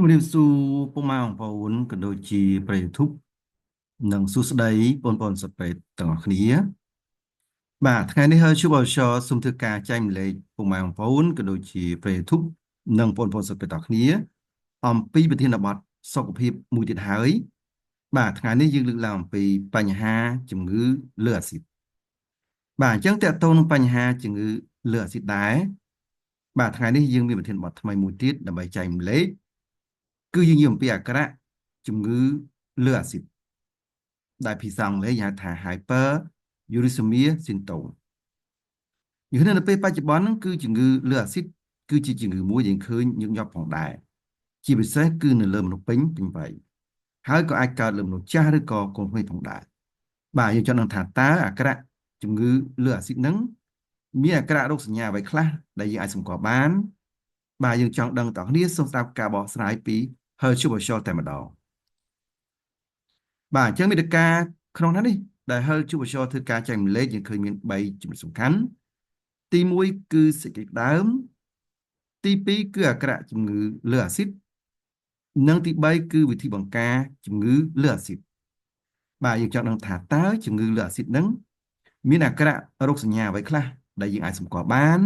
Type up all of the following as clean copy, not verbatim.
ជំរាបសួរពុកម៉ែបងប្អូនក៏ដូចជាប្រិយធុបនិងសួស្តីបងប្អូនសិស្សពេទ្យទាំងអស់គ្នាបាទថ្ងៃនេះហើយជួបអរសូមធ្វើការចែកម្លែកពុកម៉ែបងប្អូនក៏ដូចជាប្រិយធុបនិងបងប្អូនសិស្សពេទ្យទាំងអស់គ្នាអំពីប្រធានបទសុខភាពមួយទៀតហើយបាទថ្ងៃនេះយើងលើកឡើងអំពីបញ្ហាជំងឺលើអាស៊ីតបាទអញ្ចឹងតើតើនឹងបញ្ហាជំងឺលើអាស៊ីតដែរបាទថ្ងៃនេះយើងមានប្រធានបទថ្មីមួយទៀតដើម្បីចែកម្លែកគឺយើងនិយាយអំពីអាក្រៈជំងឺលើអាស៊ីតដែលភាសាអង់គ្លេសហៅថា hyperuricemia syndrome យល់នៅពេលបច្ចុប្បន្នហ្នឹងគឺជំងឺលើអាស៊ីតគឺជាជំងឺមួយយើងឃើញញឹកញាប់ផងដែរជាពិសេសគឺនៅលើមនុស្សពេញពេញវ័យហើយក៏អាចកើតលើមនុស្សចាស់ឬក៏កូនក្មេងផងដែរបាទយើងចង់ដឹងថាតើអាក្រៈជំងឺលើអាស៊ីតហ្នឹងមានអាក្រៈរោគសញ្ញាអ្វីខ្លះដែលយើងអាចសម្គាល់បានបាទយើងចង់ដឹងតើគ្នាសូមស្ដាប់ការបកស្រាយពី Hercules តែម្ដងបាទអញ្ចឹងមេតិកាក្នុងនេះដែល Hercules ធ្វើការចែកម្លែកយើងឃើញមាន3ចំណុចសំខាន់ទី1គឺសេចក្តីដើមទី2គឺអាក្រៈជំងឺលើអាស៊ីតនិងទី3គឺវិធីបង្ការជំងឺលើអាស៊ីតបាទយើងចង់ដឹងថាតើជំងឺលើអាស៊ីតហ្នឹងមានអាក្រៈរោគសញ្ញាអ្វីខ្លះដែលយើងអាចសម្គាល់បាន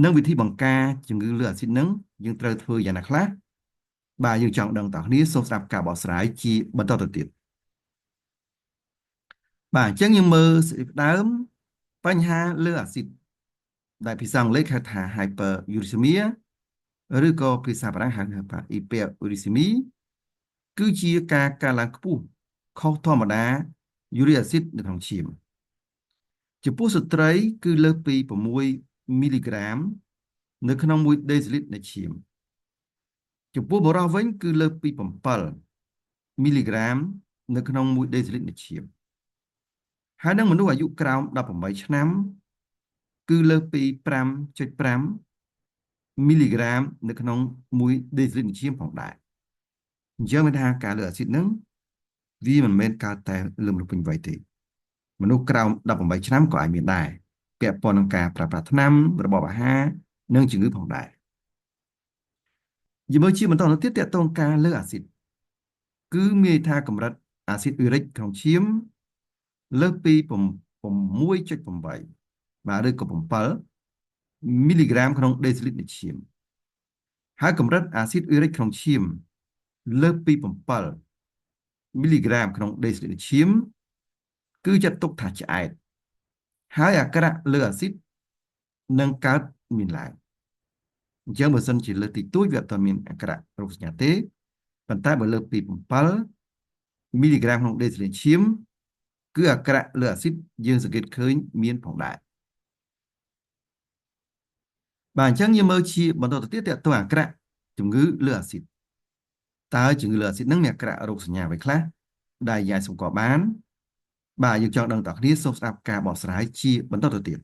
និងវិធីបង្ការជំងឺលើអាស៊ីតហ្នឹងយើងត្រូវធ្វើយ៉ាងណាខ្លះបាទយើងចង់ដឹងតើគ្នាសូមស្ដាប់ការបកស្រាយជាបន្តទៅទៀតបាទអញ្ចឹងយើងមើលសេចក្តីដើមបញ្ហាលើអាស៊ីតដែលភាសាអង់គ្លេសហៅថា hyperuricemia ឬក៏ភាសាបារាំងហៅថា hyperuricemia គឺជាការកើនឡើងខ្ពស់ខុសធម្មតាយូរិកអាស៊ីតនៅក្នុងឈាមចំពោះស្ត្រីគឺលើសពី6មីលីក្រាមនៅក្នុង1ដេស៊ីលីត្រនៃឈាមចំពោះបុរសវិញគឺលើសពី7មីលីក្រាមនៅក្នុង1ដេស៊ីលីត្រនៃឈាមហើយនឹងមនុស្សអាយុក្រោម18ឆ្នាំគឺលើសពី5.5មីលីក្រាមនៅក្នុង1ដេស៊ីលីត្រនៃឈាមផងដែរអញ្ចឹងមានថាការលើអាស៊ីតហ្នឹងវាមិនមែនកើតតែលើមនុស្សពេញវ័យទេមនុស្សក្រោម18ឆ្នាំក៏អាចមានដែរពាក់ព័ន្ធនឹងការប្រើប្រាស់ថ្នាំរបបអាហារនិងជំងឺផងដែរយមើលជាបន្តទៅទៀតតកតងការលើអាស៊ីតគឺមានថាកម្រិតអាស៊ីតអ៊ុយរិកក្នុងឈាមលើសពី6.8បាទឬក៏7មីលីក្រាមក្នុងដេស៊ីលីត្រនៃឈាមហើយកម្រិតអាស៊ីតអ៊ុយរិកក្នុងឈាមលើសពី7មីលីក្រាមក្នុងដេស៊ីលីត្រនៃឈាមគឺចាត់ទុកថាឆ្អែតហើយអាក្រក់លើអាស៊ីតនឹងកើតមានឡើងអញ្ចឹងបើសិនជាលើសទីទួចវាអត់មានអាក្រក់រោគសញ្ញាទេប៉ុន្តែបើលើសពី7មីលីក្រាមក្នុងដេស៊ីលីត្រឈាមគឺអាក្រក់លើអាស៊ីតយើងសង្កេតឃើញមានផងដែរបាទអញ្ចឹងយើងមើលជាបន្តទៅទៀតតើអាក្រក់ជំងឺលើអាស៊ីតតើជំងឺលើអាស៊ីតនឹងមានអាក្រក់រោគសញ្ញាអ្វីខ្លះដែលយើងអាចសម្គាល់បានបាទយើងចង់ដឹងតើគ្នាសូមស្ដាប់ការបកស្រាយជាបន្តទៅទៀត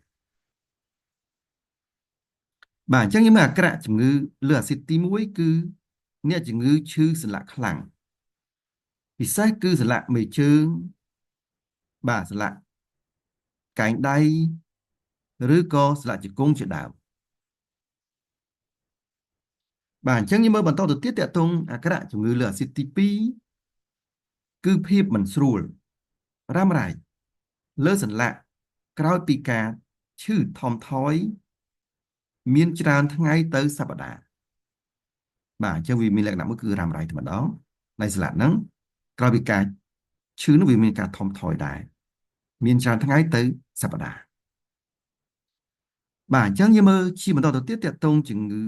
បាទអញ្ចឹងយើងមើលអាក្រក់ជំងឺលើអាស៊ីតទី1គឺអ្នកជំងឺឈឺសន្លាក់ខ្លាំងពិសេសគឺសន្លាក់មេជើងបាទសន្លាក់កែងដៃឬក៏សន្លាក់ជង្គង់ជាដើមបាទអញ្ចឹងយើងមើលបន្តទៅទៀតតកតងអាក្រក់ជំងឺលើអាស៊ីតទី2គឺភាពមិនស្រួលរ៉ាំរ៉ៃលើសន្លាក់ក្រោយពីការឈឺថមថយមានច្រើនថ្ងៃទៅសប្តាហ៍បាទអញ្ចឹងវាមានលក្ខណៈមួយគឺរ៉ាំរ៉ៃតែម្ដងនៃសន្លាក់ហ្នឹងក្រោយពីការឈឺនោះវាមានការថមថយដែរមានច្រើនថ្ងៃទៅសប្តាហ៍បាទអញ្ចឹងយើងមើលជាបន្តទៅទៀតតកតងជំងឺ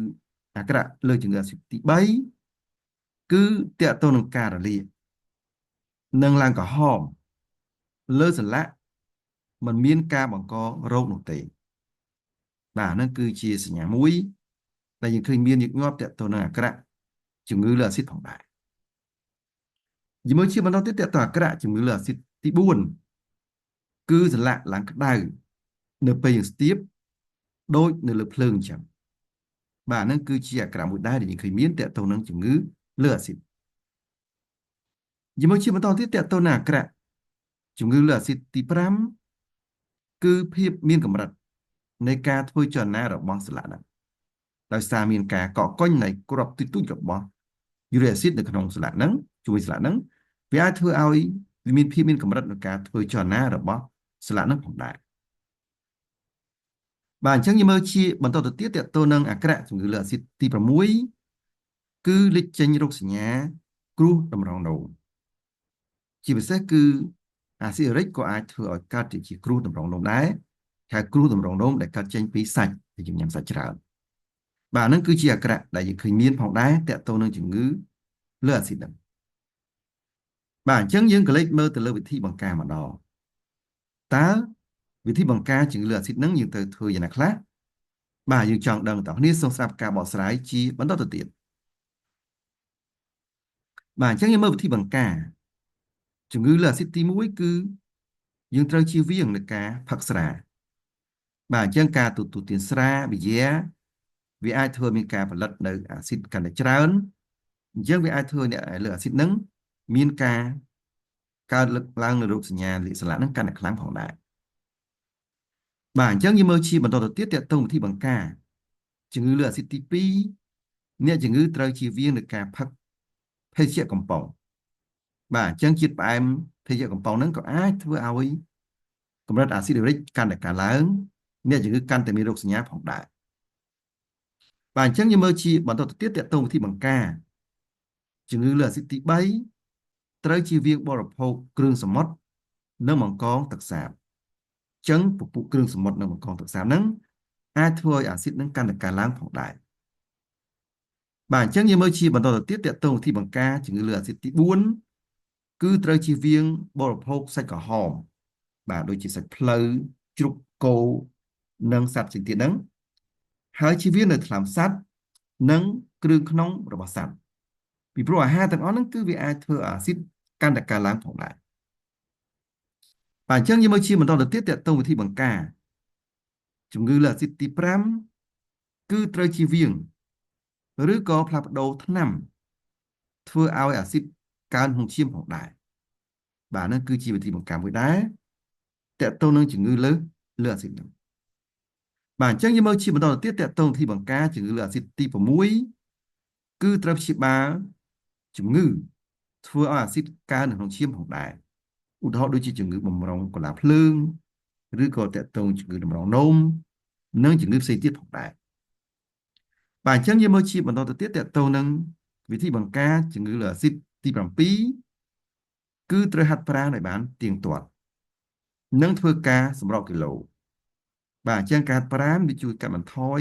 អាក្រក់លើជំងឺអាស៊ីតទី3គឺតកតងនឹងការរលាកនិងឡើងក្រហមលើសន្លាក់มันមានការបង្ករោគនោះទេបាទហ្នឹងគឺជាសញ្ញាមួយដែលយើងឃើញមានញឹកញាប់តទៅនឹងអាក្រក់ជំងឺលើអាស៊ីតផងដែរជាមួយជាបន្តទៀតតទៅអាក្រក់ជំងឺលើអាស៊ីតទី4គឺសន្លាក់ឡើងក្តៅនៅពេលយើងស្ទាបដូចនៅលើភ្លើងអញ្ចឹងបាទហ្នឹងគឺជាអាក្រក់មួយដែរដែលយើងឃើញមានតទៅនឹងជំងឺលើអាស៊ីតជាមួយជាបន្តទៀតតទៅនឹងអាក្រក់ជំងឺលើអាស៊ីតទី5គឺភាពមានកម្រិតនៃការធ្វើចលនារបស់សន្លាក់ហ្នឹងដោយសារមានការកកកុញនៃគ្រាប់ទីទូចរបស់ uric acid នៅក្នុងសន្លាក់ហ្នឹងជួយសន្លាក់ហ្នឹងវាអាចធ្វើឲ្យវាមានភាពមានកម្រិតក្នុងការធ្វើចលនារបស់សន្លាក់ហ្នឹងផងដែរបាទអញ្ចឹងយើងមើលជាបន្តទៅទៀតតទៅនឹងអាក្រៈជំងឺលើអាស៊ីតទី6គឺលេចចេញរោគសញ្ញាគ្រោះតម្រងនោមជាពិសេសគឺអាស៊ីតអ៊ូរិកក៏អាចធ្វើឲ្យកើតជាគ្រោះតម្រងនោមដែរហៅគ្រោះតម្រងនោមដែលកើតចេញពីសាច់ដែលយើងញ៉ាំសាច់ច្រើនបាទហ្នឹងគឺជាអាក្រៈដែលយើងឃើញមានផងដែរតទៅនឹងជំងឺលើអាស៊ីតហ្នឹងបាទអញ្ចឹងយើងក៏លេចមើលទៅលើវិធីបង្ការម្ដងតើវិធីបង្ការជំងឺលើអាស៊ីតហ្នឹងយើងត្រូវធ្វើយ៉ាងណាខ្លះបាទយើងចង់ដឹងតោះនេះសូមស្ដាប់ការបកស្រាយជាបន្តទៅទៀតបាទអញ្ចឹងយើងមើលវិធីបង្ការជំងឺលើអាស៊ីតទី1គឺយើងត្រូវជៀសវាងនៃការផឹកស្រាបាទអញ្ចឹងការទទួលទានស្រាប៊ីយ៉ាវាអាចធ្វើមានការផលិតនៅអាស៊ីតកាន់តែច្រើនអញ្ចឹងវាអាចធ្វើអ្នកលើអាស៊ីតហ្នឹងមានការកើតឡើងនៅរោគសញ្ញាលាកសន្លាក់ហ្នឹងកាន់តែខ្លាំងផងដែរបាទអញ្ចឹងយើងមើលជាបន្តទៅទៀតតកតងវិធីបង្ការជំងឺលើអាស៊ីតទី2អ្នកជំងឺត្រូវជៀសវាងនៃការផឹកភេសជ្ជៈកំប៉ុងបាទអញ្ចឹងជាតិផ្អែមភេសជ្ជៈកំប៉ុងហ្នឹងក៏អាចធ្វើឲ្យកម្រិតអាស៊ីតអ៊ូរិកកាន់តែកើនឡើងអ្នកជំងឺកាន់តែមានរោគសញ្ញាផងដែរបាទអញ្ចឹងយើងមើលជាបន្តទៅទៀតតកតងវិធីបង្ការជំងឺលើអាស៊ីតទី3ត្រូវជៀសវាងបរិភោគគ្រឿងសមុទ្រនិងបង្កងទឹកសាបអញ្ចឹងពពុះគ្រឿងសមុទ្រនិងបង្កងទឹកសាបហ្នឹងអាចធ្វើឲ្យអាស៊ីតនឹងកាន់តែកើនឡើងផងដែរបាទអញ្ចឹងយើងមើលជាបន្តទៅទៀតតកតងវិធីបង្ការជំងឺលើអាស៊ីតទី4គឺត្រូវជៀសវាងបរិភោគសាច់ក្រហមបាទដូចជាសាច់ផ្លូវជ្រូកគោនិងសត្វផ្សេងទៀតហ្នឹងហើយជៀសវាងនៅថ្នាំសត្វនិងគ្រឿងក្នុងរបស់សត្វពីព្រោះអាហារទាំងអស់ហ្នឹងគឺវាអាចធ្វើអាស៊ីតកាន់តែកើនឡើងផងដែរបាទអញ្ចឹងយើងមើលជាបន្តទៅទៀតតកតងវិធីបង្ការជំងឺលើអាស៊ីតទី5គឺត្រូវជៀសវាងឬក៏ផ្លាស់ប្ដូរថ្នាំធ្វើឲ្យអាស៊ីតកើនក្នុងឈាមផងដែរបាទហ្នឹងគឺជាវិធីបង្ការមួយដែរតកតងនឹងជំងឺលើអាស៊ីតហ្នឹងបាទអញ្ចឹងយើងមើលជាបន្តទៅទៀតតកតងវិធីបង្ការជំងឺលើអាស៊ីតទី6គឺត្រូវព្យាបាលជំងឺធ្វើឲ្យអាស៊ីតកើននៅក្នុងឈាមផងដែរឧទាហរណ៍ដូចជាជំងឺបំរុងកលាភ្លើងឬក៏តកតងជំងឺតម្រងនោមនិងជំងឺផ្សេងទៀតផងដែរបាទអញ្ចឹងយើងមើលជាបន្តទៅទៀតតកតងនឹងវិធីបង្ការជំងឺលើអាស៊ីតទី7គឺត្រូវហាត់ប្រាណឲ្យបានទៀងទាត់និងធ្វើការសម្រកគីឡូបាទអញ្ចឹងការហាត់ប្រាណវាជួយកាត់បន្ថយ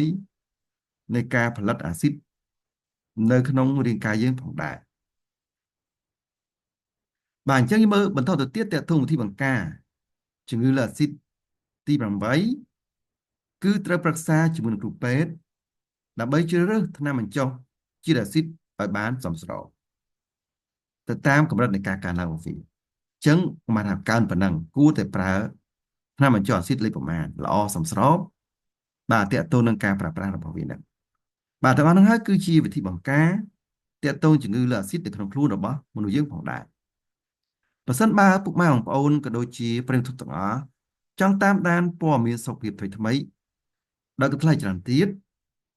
នៃការផលិតអាស៊ីតនៅក្នុងរាងកាយយើងផងដែរបាទអញ្ចឹងយើងមើលបន្តទៅទៀតតកតងវិធីបង្ការជំងឺលើអាស៊ីតទី8គឺត្រូវប្រឹក្សាជាមួយនឹងគ្រូពេទ្យដើម្បីជ្រើសរើសថ្នាំបញ្ចុះជាតិអាស៊ីតឲ្យបានសមស្របទៅតាមកម្រិតនៃការកើនឡើងរបស់វាអញ្ចឹងមកថាកើនប៉ុណ្ណឹងគួរតែប្រើថ្នាំបញ្ចុះអាស៊ីតលេខប្រមាណល្អសមស្របបាទតកតងនឹងការប្រើប្រាស់របស់វាហ្នឹងបាទទាំងអស់ហ្នឹងហើយគឺជាវិធីបង្ការតកតងជំងឺលើអាស៊ីតនៅក្នុងខ្លួនរបស់មនុស្សយើងផងដែរបើសិនបើពុកម៉ែបងប្អូនក៏ដូចជាប្រិយមិត្តទាំងអស់ចង់តាមដានព័ត៌មានសុខភាពថ្មីៗដោយកថ្លៃច្រើនទៀត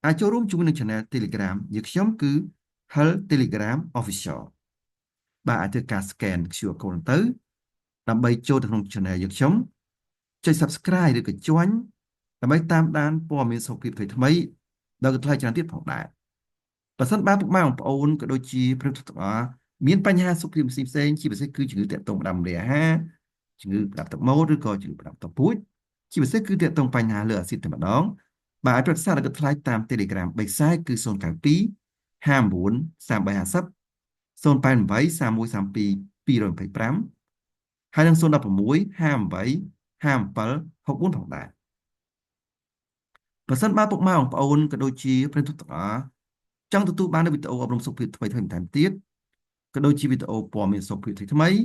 អាចចូលរួមជាមួយនឹង Channel Telegram យើងខ្ញុំគឺ Health Telegram Official បាទអាចធ្វើការ scan QR code ទៅដើម្បីចូលទៅក្នុង Channel យើងខ្ញុំចុច Subscribe ឬក៏ Join ដើម្បីតាមដានព័ត៌មានសុខភាពថ្មីៗដោយកថ្លៃច្រើនទៀតផងដែរបើសិនបើពុកម៉ែបងប្អូនក៏ដូចជាប្រិយមិត្តទាំងអស់មានបញ្ហាសុខភាពផ្សេងៗជាពិសេសគឺជំងឺតាក់ទងផ្ដាំរាអាហារជំងឺផ្ដាំទឹកមូលឬក៏ជំងឺផ្ដាំទឹកពូជជាពិសេសគឺតាក់ទងបញ្ហាលើអាស៊ីតតែម្ដងបាទឲ្យប្រឹក្សាដល់ថ្លៃតាម Telegram 3ខ្សែគឺ092 59 3350 088 3132 225ហើយនិង016 58 57 64ផងដែរបើសិនបើពុកម៉ែបងប្អូនក៏ដូចជាប្រិយមិត្តទាំងអស់ចង់ទទួលបាននូវវីដេអូអប់រំសុខភាពថ្មីៗបន្ថែមទៀតក៏ដូចជាវីដេអូព័ត៌មានសុខភាពថ្មីៗ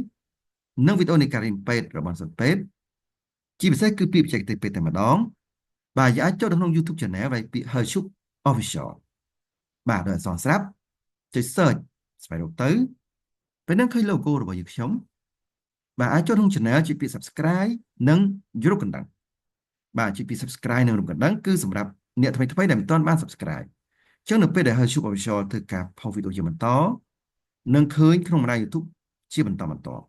និងវីដេអូនៃការរៀនពេទ្យរបស់សិស្សពេទ្យជាពិសេសគឺពីបច្ចេកទេសពេទ្យតែម្ដងបាទយើងអាចចូលទៅក្នុង YouTube Channel វាយពាក្យ Hershuk Official បាទដោយអក្សរស្រាប់ចុច search ស្វែងរកទៅពេលហ្នឹងឃើញ logo របស់យើងខ្ញុំបាទអាចចូលក្នុង Channel ចុចពាក្យ Subscribe និងរូបកណ្ដឹងបាទចុចពាក្យ Subscribe និងរូបកណ្ដឹងគឺសម្រាប់អ្នកថ្មីៗដែលមិនទាន់បាន Subscribe អញ្ចឹងនៅពេលដែល Hershuk Official ធ្វើការផុសវីដេអូជាបន្ត នឹងឃើញក្នុងបណ្ដាញ YouTube ជាបន្តបន្ទាប់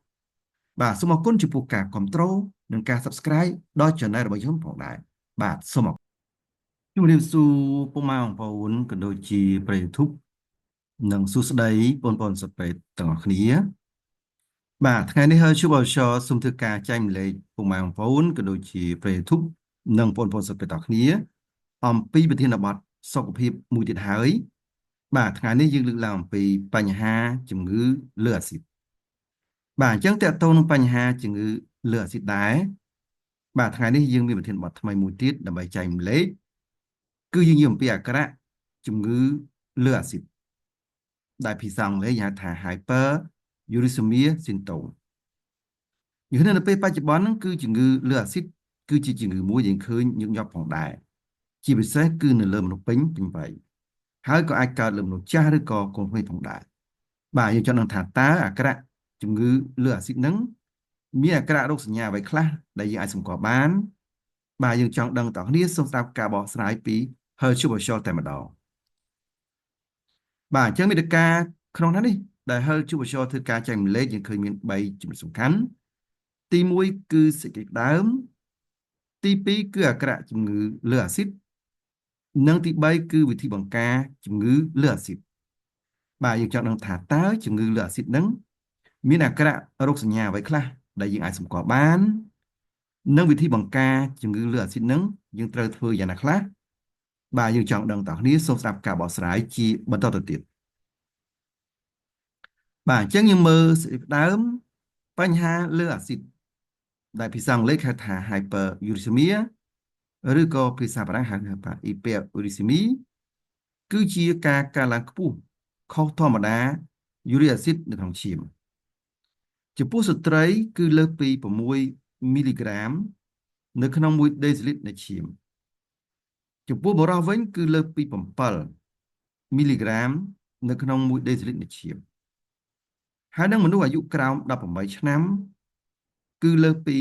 បាទសូមអរគុណចំពោះការគ្រប់គ្រងនិងការ Subscribe ដល់ Channel របស់ខ្ញុំផងដែរបាទសូមអរជំរាបសួរពុកម៉ែបងប្អូនក៏ដូចជាប្រិយ YouTube និងសួស្តីបងប្អូនសិស្សពេទ្យទាំងអស់គ្នាបាទថ្ងៃនេះហើយជួបអរសូមធ្វើការចែកម្លែកពុកម៉ែបងប្អូនក៏ដូចជាប្រិយ YouTube និងបងប្អូនសិស្សពេទ្យទាំងអស់គ្នាអំពីប្រធានបទសុខភាពមួយទៀតហើយបាទថ្ងៃនេះយើងលើកឡើងអំពីបញ្ហាជំងឺលើអាស៊ីតបាទអញ្ចឹងតើតើនឹងបញ្ហាជំងឺលើអាស៊ីតដែរបាទថ្ងៃនេះយើងមានប្រធានបទថ្មីមួយទៀតដើម្បីចែកម្លែកគឺយើងនិយាយអំពីអាការៈជំងឺលើអាស៊ីតដែលភាសាអង់គ្លេសហៅថា hyperuricemia syndrome យើងនៅពេលបច្ចុប្បន្នហ្នឹងគឺជំងឺលើអាស៊ីតគឺជាជំងឺមួយយើងឃើញញឹកញាប់ផងដែរជាពិសេសគឺនៅលើមនុស្សពេញពេញវ័យហើយក៏អាចកើតលើមនុស្សចាស់ឬក៏កូនក្មេងផងដែរបាទយើងចង់ដឹងថាតើអាការៈជំងឺលើអាស៊ីតហ្នឹងមានអាការៈរោគសញ្ញាអ្វីខ្លះដែលយើងអាចសម្គាល់បានបាទយើងចង់ដឹងតើគ្នាសូមស្ដាប់ការបកស្រាយពី Hershey តែម្ដងបាទអញ្ចឹងមេតិកាក្នុងនេះដែល Hershey ធ្វើការចែកម្លែកយើងឃើញមាន3ចំណុចសំខាន់ទី1គឺសេចក្តីដើមទី2គឺអាការៈជំងឺលើអាស៊ីតនិងទី3គឺវិធីបង្ការជំងឺលើអាស៊ីតបាទយើងចង់ដឹងថាតើជំងឺលើអាស៊ីតហ្នឹងមានអាការៈរោគសញ្ញាអ្វីខ្លះដែលយើងអាចសម្គាល់បាននិងវិធីបង្ការជំងឺលើអាស៊ីតហ្នឹងយើងត្រូវធ្វើយ៉ាងណាខ្លះបាទយើងចង់ដឹងតើគ្នាសូមស្ដាប់ការបកស្រាយជាបន្តទៅទៀតបាទអញ្ចឹងយើងមើលសេចក្តីដើមបញ្ហាលើអាស៊ីតដែលភាសាអង់គ្លេសហៅថា hyperuricemia ឬក៏ភាសាបារាំងហៅថា hyperuricémie គឺជាការកើនឡើងខ្ពស់ខុសធម្មតាយូរិកអាស៊ីតនៅក្នុងឈាមចំពោះស្ត្រីគឺលើសពី6មីលីក្រាមនៅក្នុង1ដេស៊ីលីត្រនៃឈាមចំពោះបុរសវិញគឺលើសពី7មីលីក្រាមនៅក្នុង1ដេស៊ីលីត្រនៃឈាមហើយនឹងមនុស្សអាយុក្រោម18ឆ្នាំគឺលើសពី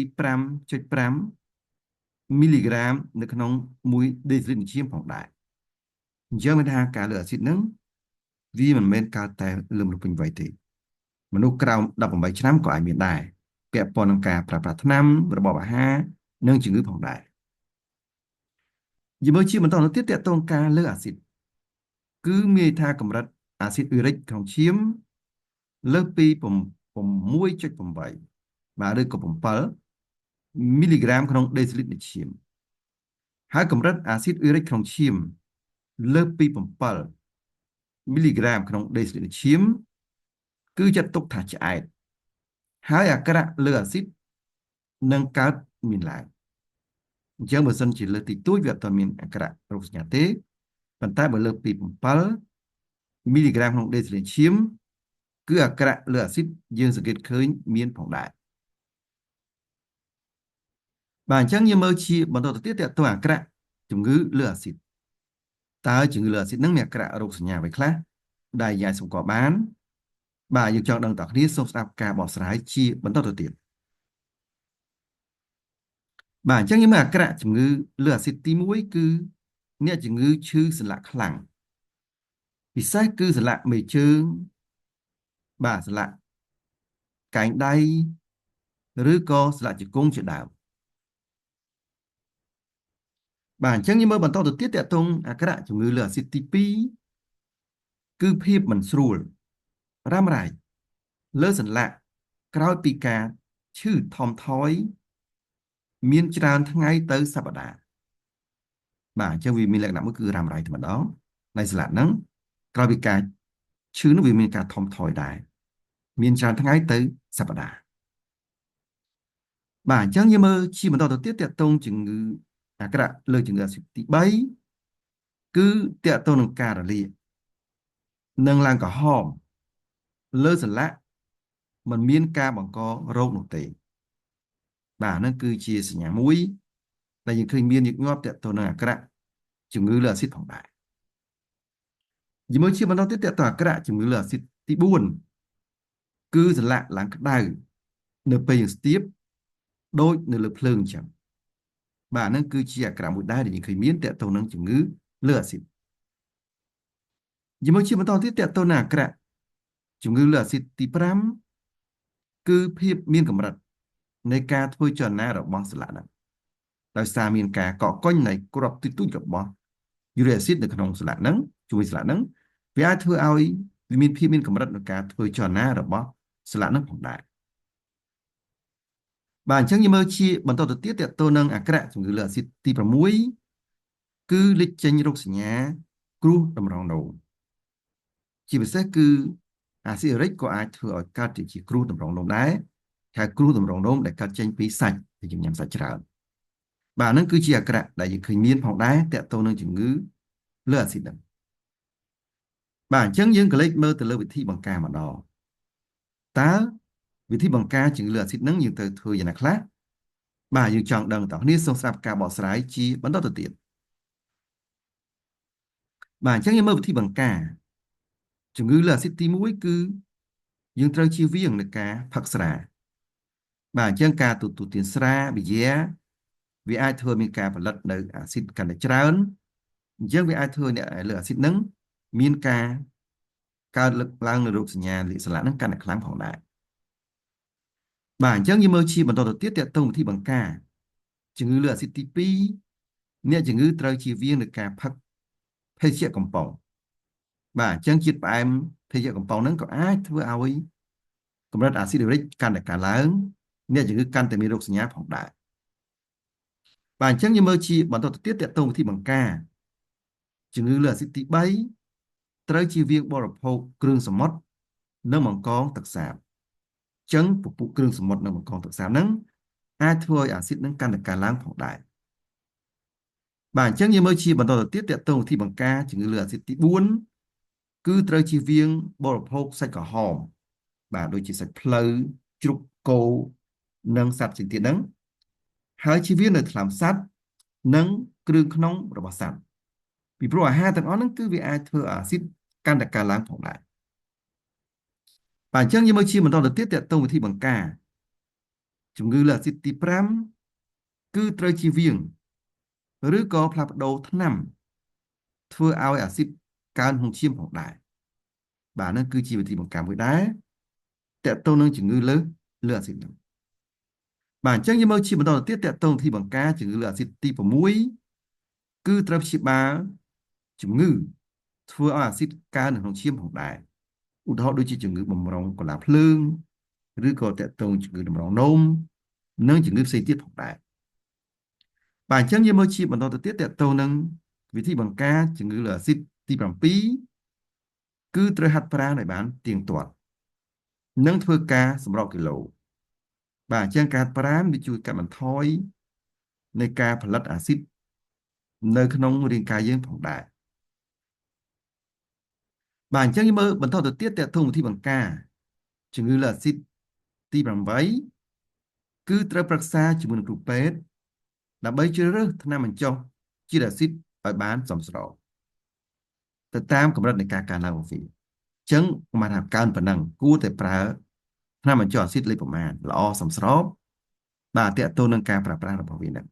5.5មីលីក្រាមនៅក្នុង1ដេស៊ីលីត្រឈាមផងដែរអញ្ចឹងមានថាការលើអាស៊ីតហ្នឹងវាមិនមែនកើតតែលើមនុស្សពេញវ័យទេមនុស្សក្រោម18ឆ្នាំក៏អាចមានដែរពាក់ព័ន្ធនឹងការប្រើប្រាស់ថ្នាំរបបអាហារនិងជំងឺផងដែរយមើលជាបន្តទៅទៀតតកតងការលើអាស៊ីតគឺមានថាកម្រិតអាស៊ីតអ៊ុយរិកក្នុងឈាមលើសពី6.8បាទឬក៏7មីលីក្រាមក្នុងដេស៊ីលីត្រនៃឈាមហើយកម្រិតអាស៊ីតអ៊ុយរិកក្នុងឈាមលើសពី7មីលីក្រាមក្នុងដេស៊ីលីត្រនៃឈាមគឺចាត់ទុកថាឆ្អែតហើយអាការៈលើអាស៊ីតនឹងកើតមានឡើងអញ្ចឹងបើសិនជាលើសតិចតួចវាអត់មានអាការៈរោគសញ្ញាទេប៉ុន្តែបើលើសពី7មីលីក្រាមក្នុងដេស៊ីលីត្រឈាមគឺអាការៈលើអាស៊ីតយើងសង្កេតឃើញមានផងដែរបាទអញ្ចឹងយើងមើលជាបន្តទៅទៀតតើតើអាការៈជំងឺលើអាស៊ីតតើជំងឺលើអាស៊ីតនឹងមានអាការៈរោគសញ្ញាអ្វីខ្លះដែលយើងអាចសម្គាល់បានបាទយើងចង់ដឹងតើគ្នាសូមស្ដាប់ការបកស្រាយជាបន្តទៅទៀតបាទអញ្ចឹងយើងមើលអាការៈជំងឺលើអាស៊ីតទី1គឺអ្នកជំងឺឈឺសន្លាក់ខ្លាំងពិសេសគឺសន្លាក់មេជើងបាទសន្លាក់កែងដៃឬក៏សន្លាក់ជង្គង់ជាដើមបាទអញ្ចឹងយើងមើលបន្តទៅទៀតតកតងអាការៈជំងឺលើអាស៊ីតទី2គឺភាពមិនស្រួលរ៉ាំរ៉ៃលើសន្លាក់ក្រោយពីការឈឺថមថយមានច្រើនថ្ងៃទៅសប្តាហ៍បាទអញ្ចឹងវាមានលក្ខណៈមួយគឺរ៉ាំរ៉ៃតែម្ដងនៃសន្លាក់ហ្នឹងក្រោយពីការឈឺនោះវាមានការថមថយដែរមានច្រើនថ្ងៃទៅសប្តាហ៍បាទអញ្ចឹងយើងមើលជាបន្តទៅទៀតតកតងជំងឺអាក្រក់លើជំងឺអាស៊ីតទី3គឺតកតងនឹងការរលាកនិងឡើងក្រហមលើសន្លាក់มันមានការបង្ករោគនោះទេបាទហ្នឹងគឺជាសញ្ញាមួយដែលយើងឃើញមានញឹកញាប់តទៅនឹងអាក្រក់ជំងឺលើអាស៊ីតផងដែរជាមួយជាបន្តទៀតតទៅអាក្រក់ជំងឺលើអាស៊ីតទី4គឺសន្លាក់ឡើងក្តៅនៅពេលយើងស្ទាបដូចនៅលើភ្លើងអញ្ចឹងបាទហ្នឹងគឺជាអាក្រក់មួយដែរដែលយើងឃើញមានតទៅនឹងជំងឺលើអាស៊ីតជាមួយជាបន្តទៀតតទៅនឹងអាក្រក់ ជំងឺលើអាស៊ីតទី5គឺភាពមានកម្រិតនៃការធ្វើចលនារបស់សន្លាក់ហ្នឹងដោយសារមានការកកកុញនៃគ្រាប់តិចតួចរបស់យូរិកអាស៊ីតនៅក្នុងសន្លាក់ហ្នឹងជួយសន្លាក់ហ្នឹងវាអាចធ្វើឲ្យវាមានភាពមានកម្រិតនៃការធ្វើចលនារបស់សន្លាក់ហ្នឹងផងដែរបាទអញ្ចឹងយើងមើលជាបន្តទៅទៀតតទៅនឹងអាក្រក់ជំងឺលើអាស៊ីតទី6គឺលេចចេញរោគសញ្ញាគ្រោះតម្រងនោមជាពិសេសគឺអាស៊ីតអរិចក៏អាចធ្វើឲ្យកើតជាគ្រោះតម្រងនោមដែរហៅគ្រោះតម្រងនោមដែលកើតចេញពីសាច់ដែលយើងញ៉ាំសាច់ច្រើនបាទហ្នឹងគឺជាអាក្រក់ដែលយើងឃើញមានផងដែរតទៅនឹងជំងឺលើអាស៊ីតហ្នឹងបាទអញ្ចឹងយើងក៏លេចមើលទៅលើវិធីបង្ការម្ដងតើវិធីបង្ការជំងឺលើអាស៊ីតហ្នឹងយើងត្រូវធ្វើយ៉ាងណាខ្លះបាទយើងចង់ដឹងតោះនេះសូមស្ដាប់ការបកស្រាយជាបន្តទៅទៀតបាទអញ្ចឹងយើងមើលវិធីបង្ការជំងឺលើអាស៊ីតទី1គឺយើងត្រូវជៀសវាងនៃការផឹកស្រាបាទអញ្ចឹងការទទួលទានស្រាប៊ីយ៉ាវាអាចធ្វើមានការផលិតនៅអាស៊ីតកាន់តែច្រើនអញ្ចឹងវាអាចធ្វើអ្នកលើអាស៊ីតហ្នឹងមានការកើតឡើងនៅរោគសញ្ញាលាកសន្លាក់ហ្នឹងកាន់តែខ្លាំងផងដែរបាទអញ្ចឹងយើងមើលជាបន្តទៅទៀតតទៅវិធីបង្ការជំងឺលើអាស៊ីតទី2អ្នកជំងឺត្រូវជៀសវាងនៃការផឹកភេសជ្ជៈកំប៉ុងបាទអញ្ចឹងជាតិផ្អែមភេសជ្ជៈកំប៉ុងហ្នឹងក៏អាចធ្វើឲ្យកម្រិតអាស៊ីតអ៊ូរិកកាន់តែកើនឡើងអ្នកជំងឺកាន់តែមានរោគសញ្ញាផងដែរបាទអញ្ចឹងយើងមើលជាបន្តទៅទៀតតទៅវិធីបង្ការជំងឺលើអាស៊ីតទី3ត្រូវជៀសវាងបរិភោគគ្រឿងសមុទ្រនិងបង្កងទឹកសាបអញ្ចឹងពពុះគ្រឿងសមុទ្រនិងបង្កងទឹកសាបហ្នឹងអាចធ្វើឲ្យអាស៊ីតនឹងកាន់តែកើនឡើងផងដែរបាទអញ្ចឹងយើងមើលជាបន្តទៅទៀតតទៅវិធីបង្ការជំងឺលើអាស៊ីតទី4គឺត្រូវជៀសវាងបរិភោគសាច់ក្រហមបាទដូចជាសាច់ផ្លូវជ្រូកគោនិងសត្វផ្សេងទៀតហ្នឹងហើយជៀសវាងនៅថ្នាំសត្វនិងគ្រឿងក្នុងរបស់សត្វពីព្រោះអាហារទាំងអស់ហ្នឹងគឺវាអាចធ្វើអាស៊ីតកាន់តែកើនឡើងផងដែរបាទអញ្ចឹងយើងមើលជាបន្តទៅទៀតតទៅវិធីបង្ការជំងឺលើអាស៊ីតទី5គឺត្រូវជៀសវាងឬក៏ផ្លាស់ប្ដូរថ្នាំធ្វើឲ្យអាស៊ីតកើនក្នុងឈាមផងដែរបាទហ្នឹងគឺជាវិធីបង្ការមួយដែរតទៅនឹងជំងឺលើអាស៊ីតហ្នឹងបាទអញ្ចឹងយើងមើលជាបន្តទៅទៀតតទៅវិធីបង្ការជំងឺលើអាស៊ីតទី6គឺត្រូវព្យាបាលជំងឺធ្វើឲ្យអាស៊ីតកើននៅក្នុងឈាមផងដែរឧទាហរណ៍ដូចជាជំងឺបំរុងកលាភ្លើងឬក៏តកតងជំងឺតម្រងនោមនិងជំងឺផ្សេងទៀតផងដែរបាទអញ្ចឹងយើងមើលជាបន្តទៅទៀតតកតងនឹងវិធីបង្ការជំងឺលើអាស៊ីតទី7គឺត្រូវហាត់ប្រាណឲ្យបានទៀងទាត់និងធ្វើការសម្រកគីឡូបាទអញ្ចឹងការហាត់ប្រាណវាជួយកាត់បន្ថយនៃការផលិតអាស៊ីតនៅក្នុងរាងកាយយើងផងដែរបាទអញ្ចឹងយើងមើលបន្តទៅទៀតតទៅវិធីបង្ការជំងឺលើអាស៊ីតទី8គឺត្រូវប្រឹក្សាជាមួយនឹងគ្រូពេទ្យដើម្បីជ្រើសរើសថ្នាំបញ្ចុះជាតិអាស៊ីតឲ្យបានសមស្របទៅតាមកម្រិតនៃការកើនឡើងរបស់វាអញ្ចឹងមកថាកើនប៉ុណ្ណឹងគួរតែប្រើថ្នាំបញ្ចុះអាស៊ីតលេខប្រមាណល្អសមស្របបាទតកតទៅនឹងការប្រើប្រាស់របស់វាហ្នឹង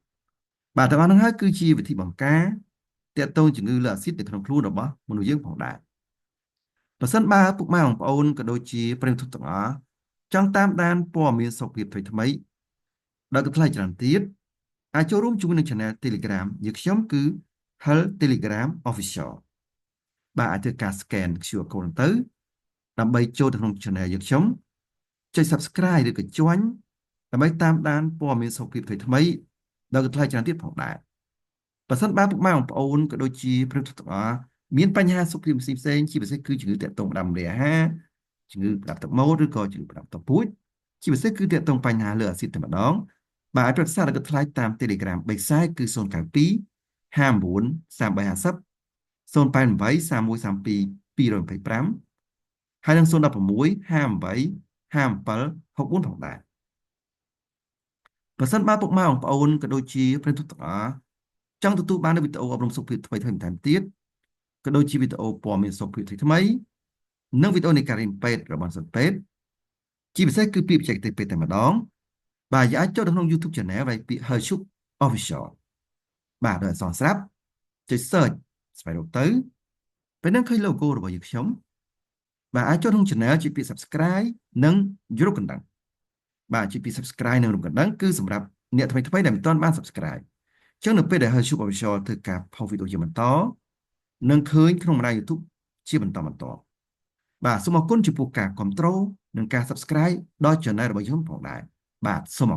បាទទាំងអស់ហ្នឹងហើយគឺជាវិធីបង្ការតកតងជំងឺលើអាស៊ីតនៅក្នុងខ្លួនរបស់មនុស្សយើងផងដែរប្រសិនបើពុកម៉ែបងប្អូនក៏ដូចជាប្រិយមិត្តទាំងអស់ចង់តាមដានព័ត៌មានសុខភាពថ្មីៗដោយកថ្លៃច្រើនទៀតអាចចូលរួមជាមួយនឹង Channel Telegram យើងខ្ញុំគឺ Health Telegram Official បាទអាចធ្វើការ scan QR code ទៅដើម្បីចូលទៅក្នុង Channel យើងខ្ញុំចុច Subscribe ឬក៏ Join ដើម្បីតាមដានព័ត៌មានសុខភាពថ្មីៗដោយកថ្លៃច្រើនទៀតផងដែរប្រសិនបើពុកម៉ែបងប្អូនក៏ដូចជាប្រិយមិត្តទាំងអស់មានបញ្ហាសុខភាពផ្សេងៗជាពិសេសគឺជំងឺតាក់ទងផ្ដាំលាអាហារជំងឺផ្ដាប់ទឹកមូលឬក៏ជំងឺផ្ដាប់ទឹកពូជជាពិសេសគឺតាក់ទងបញ្ហាលើអាស៊ីតតែម្ដងបាទអាចប្រឹក្សាដល់ថ្លៃតាម Telegram 3ខ្សែគឺ092 59 3350 088 3132 225ហើយនិង016 58 57 64ផងដែរប្រសិនបើពុកម៉ែបងប្អូនក៏ដូចជាប្រិយមិត្តទាំងអស់ចង់ទទួលបាននូវវីដេអូអប់រំសុខភាពថ្មីៗបន្ថែមទៀតក៏ដូចជាវីដេអូព័ត៌មានសុខភាពថ្មីៗនិងវីដេអូនៃការរៀនពេទ្យរបស់សិស្សពេទ្យជាពិសេសគឺពាក្យបច្ចេកទេសពេទ្យតែម្ដងបាទយើងអាចចូលទៅក្នុង YouTube Channel វាយពាក្យ Hershuk Official បាទដោយអក្សរស្រាប់ចុច search ស្វែងរកទៅពេលហ្នឹងឃើញ logo របស់យើងខ្ញុំ បាទអាចចូលក្នុង channel ចុចពាក្យ Subscribe និងរូបកណ្ដឹងបាទចុចពាក្យ Subscribe និងរូបកណ្ដឹងគឺសម្រាប់អ្នកថ្មីៗដែលមិនទាន់បាន Subscribe អញ្ចឹងនៅពេលដែល YouTube Official ធ្វើការផុសវីដេអូជាបន្តនឹងឃើញក្នុងបណ្ដាញ YouTube ជាបន្តបន្ទាប់បាទសូមអរគុណចំពោះការគ្រប់គ្រងនិងការ Subscribe ដល់ Channel របស់យើងផងដែរបាទសូមអរ